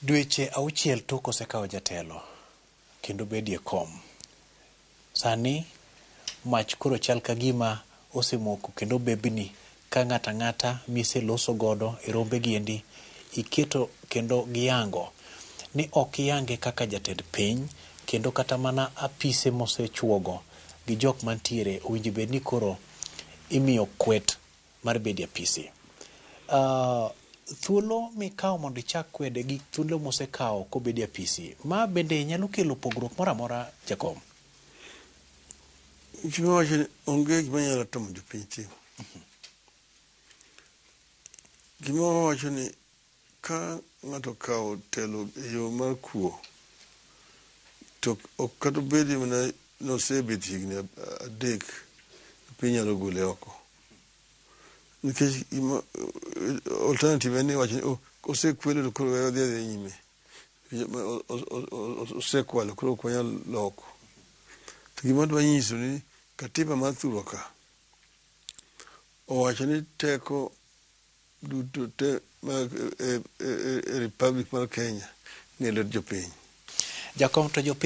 Dweche 6 tok osekawo jatelo kendo bedie kom. Sani mach koro chal ka gima osemoko kendo bebni ka ng'ato ang'ata miseloso godo e rombe giendi iketo kendo giyango ni ok iyange kaka jatend piny kendo kata mana apise mosechuogo gi jok mantiere owinjo bed ni koro imiyo kwet mar bedo e apisi. Thuolo mikawo mondo ichak kwede gi thuolo mosekawo kobedo e apisi, ma bende nyalo kelo pogruok moro amora, jakom? Gima wacho ni onge gima nyalo tamo jopiny timo. Gima wawacho ni ka ng'ato okawo telo e yo mar kuo, to ok kata obedi mana nosebet higni 3, piny nyalo gole oko. Nikech gima alternative en ni iwacho ni oh, osekwelo to koro we odhi adhiya nyime. Osekwalo koro ok wanyal loko. To gima adwa nyiso ni katiba mar thurwa ka owacho ni teko duto te mag e Republic mar Kenya nie lwet jopiny. Jakom, to jopiny